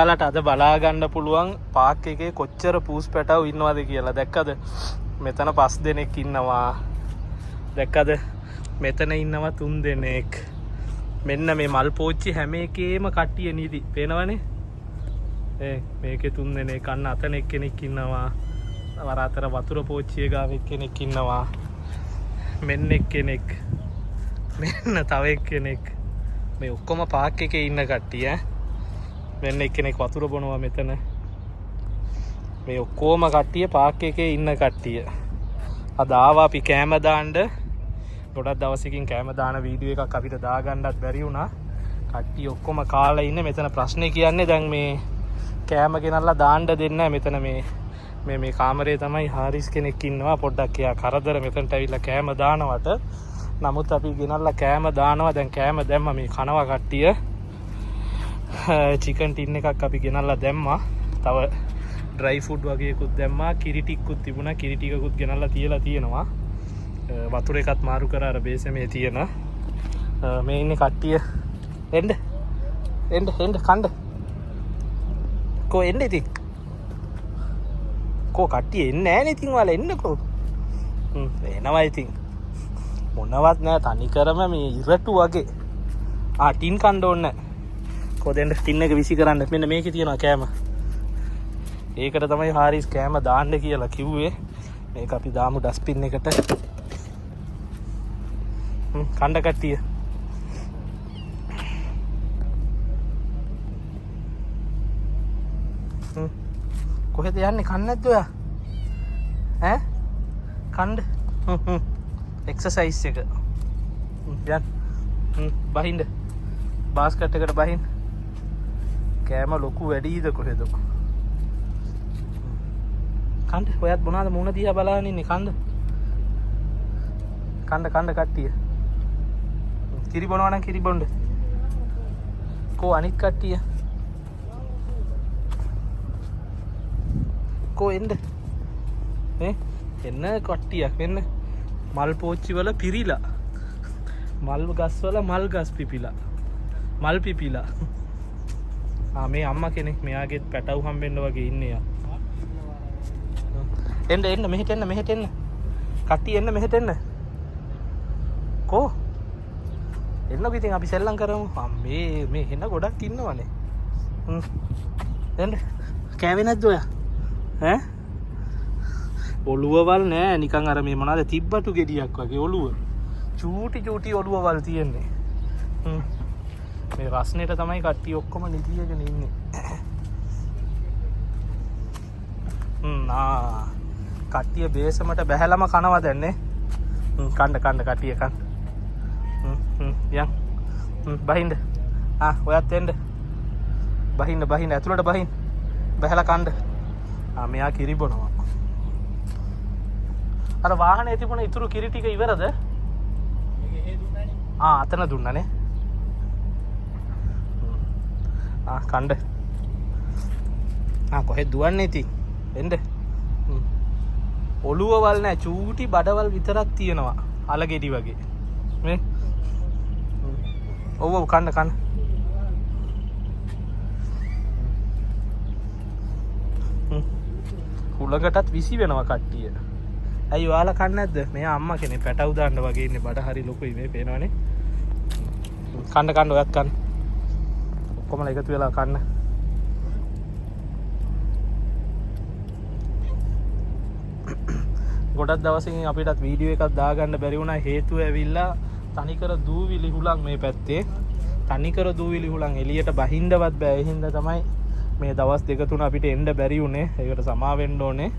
ඔයාලට අද බලා ගන්න පුළුවන් පාක් එකේ කොච්චර පූස් පැටව් ඉන්නවද කියලා. දැක්කද? මෙතන 5 දෙනෙක් ඉන්නවා. දැක්කද? මෙතන ඉන්නවා 3 දෙනෙක්. මෙන්න මේ මල් පෝච්චි හැම එකේම කට්ටිය නිදි. පේනවනේ? ඒ මේකේ 3 දෙනෙක්, අන්න අතන එක්කෙනෙක් ඉන්නවා. වර අතර වතුර පෝච්චිය ගාව එක්කෙනෙක් ඉන්නවා. මෙන්න එක්කෙනෙක්. මෙන්න තව එක්කෙනෙක්. මේ ඔක්කොම පාක් එකේ ඉන්න කට්ටිය ඈ. මෙන්න එක්කෙනෙක් වතුර බොනවා මෙතන. මේ ඔක්කොම කට්ටිය පාක් එකේ ඉන්න කට්ටිය. අද ආවා අපි කෑම දාන්න. ගොඩක් දවසකින් කෑම දාන වීඩියෝ එකක් අපිට දාගන්නත් බැරි වුණා. කට්ටිය ඔක්කොම කාලා ඉන්නේ. මෙතන ප්‍රශ්නේ කියන්නේ දැන් මේ කෑම ගෙනල්ලා දාන්න දෙන්නේ නැහැ. මෙතන මේ මේ මේ කාමරේ තමයි හාරිස් කෙනෙක් ඉන්නවා. පොඩ්ඩක් එයා කරදර මෙතනට ඇවිල්ලා කෑම දානවට. නමුත් අපි ගෙනල්ලා කෑම දානවා. දැන් කෑම දැම්ම මේ කනවා කට්ටිය. චිකන් ටින් එකක් අපි ගෙනල්ලා දැම්මා. තව ඩ්‍රයි ෆුඩ් වගේකුත් දැම්මා. කිරි ටිකකුත් තිබුණා. කිරි ටිකකුත් ගෙනල්ලා තියලා තියෙනවා. වතුර එකත් මාරු කරා අර බේසමේ තියෙන. මේ ඉන්නේ කට්ටිය. එන්න. එන්න එන්න කණ්ඩ. කෝ එන්න ඉතින්. කෝ කට්ටිය එන්නේ නෑනේ ඉතින් ඔයාලා එන්නකෝ. එනවා ඉතින්. මොනවත් නෑ තනිකරම මේ ඉරටු වගේ. ආ ටින් කණ්ඩ ඕනේ නෑ. කෝ දෙන්න ටින් එක විසි කරන්න. මෙන්න මේකේ තියෙනවා කෑම. ඒකට තමයි හාරිස් කෑම දාන්න කියලා කිව්වේ. මේක අපි දාමු ඩස්බින් එකට. කණ්ඩ කට්ටිය. කොහෙද යන්නේ? කන්නේ නැද්ද ඔයා? ඈ? කණ්ඩ. එක්සර්සයිස් එක. යන්න. බහින්න. බාස්කට් එකට බහින්න. කෑම ලොකු වැඩිද කොහෙද? කණ්ඩ ඔයත් මොනවාද මූණ දිහා බලාගෙන ඉන්නේ? කණ්ඩ. කණ්ඩ කණ්ඩ කට්ටිය. කිරි බොනවා නම් කිරි බොන්න. කෝ අනිත් කට්ටිය? කෝ එන්න. නේ එන්න කට්ටියක් මෙන්න මල් පෝච්චි වල පිරිලා. මල් ගස් වල මල් ගස් පිපිලා. මල් පිපිලා. ආ මේ අම්මා කෙනෙක් මෙයාගෙත් පැටව් හම්බෙන්න වගේ ඉන්නේ යා. එන්න එන්න මෙහෙට එන්න මෙහෙට එන්න. කට්ටිය එන්න මෙහෙට එන්න. කෝ එන්නකො ඉතින් අපි සෙල්ලම් කරමු. ආ මේ මේ එන්න ගොඩක් ඉන්නවනේ. එන්න. කෑවේ නැද්ද ඔයා? ඈ? ඔළුවවල් නෑ නිකන් අර මේ මොනවාද තිබ්බටු ගෙඩියක් වගේ ඔළුව. චූටි චූටි ඔළුවවල් තියෙන්නේ. මේ රස්නෙට තමයි කට්ටිය ඔක්කොම නිදියගෙන ඉන්නේ. ආ කට්ටිය බේසමට බැහැලම කනවා දැන් නේ. කණ්ඩ කණ්ඩ කට්ටිය කන්න. යන්. බහින්න. ආ ඔයත් එන්න. බහින්න බහින්න ඇතුළට බහින්න. බැහැලා කණ්ඩ. ආ මෙයා කිරි බොනවා. අර වාහනේ තිබුණ ඉතුරු කිරි ටික ඉවරද? ආ අතන දුන්නනේ. ආ කණ්ඩ. ආ කොහෙද දුවන්නේ ඉතින්? එන්න. ඔළුවවල් නෑ චූටි බඩවල් විතරක් තියෙනවා. අලගෙඩි වගේ. මේ ඔව් ඔව් කන්න කන්න. හුලඟටත් විසි වෙනවා කට්ටිය. ඇයි ඔයාලා කන්නේ නැද්ද? මෙයා අම්මා කෙනෙක් පැටව් දාන්න වගේ ඉන්නේ. බඩ හරි ලොකුයි මේ පේනවනේ. කන්න කන්න ඔයත් කන්න. ඔක්කොමලා එකතු වෙලා කන්න. ගොඩක් දවසකින් අපිටත් වීඩියෝ එකක් දාගන්න බැරි වුණා. හේතුව ඇවිල්ලා තනිකර දූවිලි හුලං මේ පැත්තේ. තනිකර දූවිලි හුලං එළියට බහින්නවත් බෑ. ඒ හින්දා තමයි මේ දවස් දෙක තුන අපිට එන්න බැරි වුණේ. ඒකට සමා වෙන්න ඕනේ.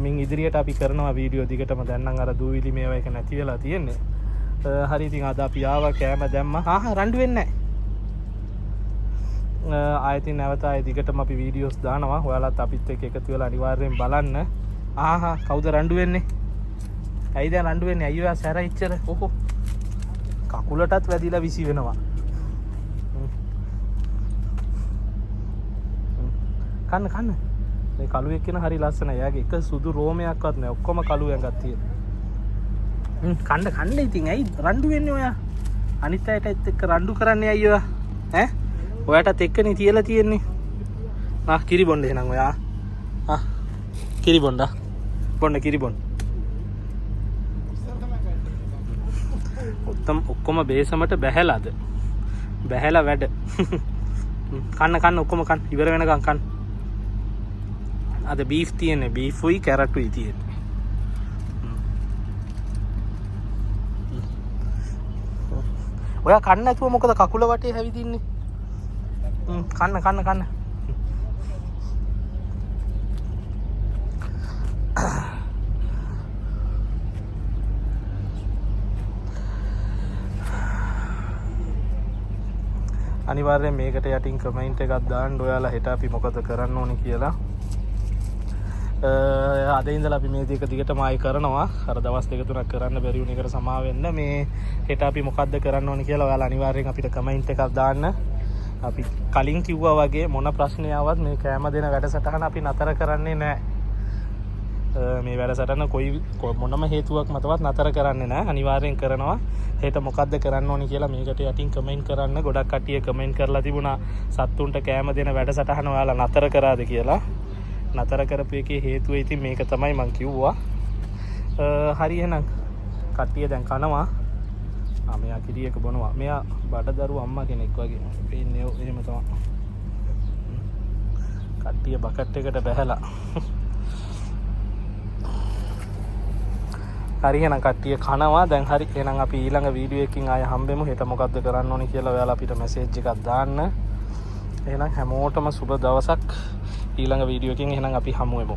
මින් ඉදිරියට අපි කරනවා වීඩියෝ දිගටම. දැන් නම් අර දූවිලි මේවා එක නැති වෙලා තියෙන්නේ. හරි ඉතින් අද අපි ආවා කෑම දැම්මා. හා හා රණ්ඩු වෙන්නේ නැහැ. ආයෙත් නැවත ආයෙ දිගටම අපි වීඩියෝස් දානවා. ඔයාලත් අපිත් එක්ක එකතු වෙලා අනිවාර්යෙන් බලන්න. ආහා කවුද රණ්ඩු වෙන්නේ? ඇයි දැන් රණ්ඩු වෙන්නේ? ඇයි ඔයා සැර ඉච්චර? ඔහො කකුලටත් වැදිලා විසි වෙනවා. කන්න කන්න. මේ කළු එක්කෙන හරි ලස්සනයි. එයාගේ එක සුදු රෝමයක්වත් නෑ. ඔක්කොම කළු ඇඟක් තියෙන. කන්න කන්න ඉතින් ඇයි රණ්ඩු වෙන්නේ ඔයා? අනිත් අයටත් එක්ක රණ්ඩු කරන්නේ ඇයි ඔයා? ඈ? ඔයාටත් එක්කනේ තියලා තියෙන්නේ. ආ, කිරි බොන්න එහෙනම් ඔයා. ආ, කිරි බොන්න. බොන්න, කිරි බොන්න. ඔත්තම ඔක්කොම බේසමට බැහැලාද? බැහැලා වැඩ. කන්න කන්න, ඔක්කොම කන්න, ඉවර වෙනකන් කන්න. අද බීෆ් තියෙන්නේ, බීෆුයි කැරටුයි තියෙන්නේ. ඔයා කන්න නැතුව මොකද කකුල වටේ හැවිදින්නේ? කන්න කන්න කන්න. අනිවාර්යෙන් මේකට යටින් කමෙන්ට් එකක් දාන්න ඔයාලා හෙට අපි මොකද කරන්න ඕනේ කියලා. අද ඉඳලා අපි මේ දෙක දිගටම ආයි කරනවා. අර දවස් දෙක තුනක් කරන්න බැරි වුණ එකට සමා වෙන්න. මේ හෙට අපි මොකද්ද කරන්න ඕනේ කියලා ඔයාලා අනිවාර්යෙන් අපිට කමෙන්ට් එකක් දාන්න. අපි කලින් කිව්වා වගේ මොන ප්‍රශ්නය ආවත් මේ කෑම දෙන වැඩසටහන අපි නතර කරන්නේ නෑ. මේ වැඩසටහන මොනම හේතුවක් මතවත් නතර කරන්නේ නෑ. අනිවාර්යෙන් කරනවා. හෙට මොකද්ද කරන්න ඕනි කියලා මේකට යටින් කමෙන්ට් කරන්න. ගොඩක් කට්ටිය කමෙන්ට් කරලා තිබුණා සත්තුන්ට කෑම දෙන වැඩසටහන ඔයාලා නතර කරාද කියලා. නතර කරපු එකේ හේතුව ඉතින් මේක තමයි මං කිව්වා. හරි, එහෙනම් කට්ටිය දැන් කනවා. මෙයා කිරි එක බොනවා. මෙයා බඩදරු අම්මා කෙනෙක් වගේ පේන්නේ. ඔව්, එහෙම තමයි. කට්ටිය බකට් එකට බැහැලා. හරි, එහෙනම් කට්ටිය කනවා දැන්. හරි, එහෙනම් අපි ඊළඟ වීඩියෝ එකකින් ආයෙ හම්බෙමු. හෙට මොකද්ද කරන්න ඕනේ කියලා ඔයාලා අපිට මැසේජ් එකක් දාන්න. එහෙනම් හැමෝටම සුබ දවසක්. ඊළඟ වීඩියෝ එකකින් එහෙනම් අපි හමු වෙමු.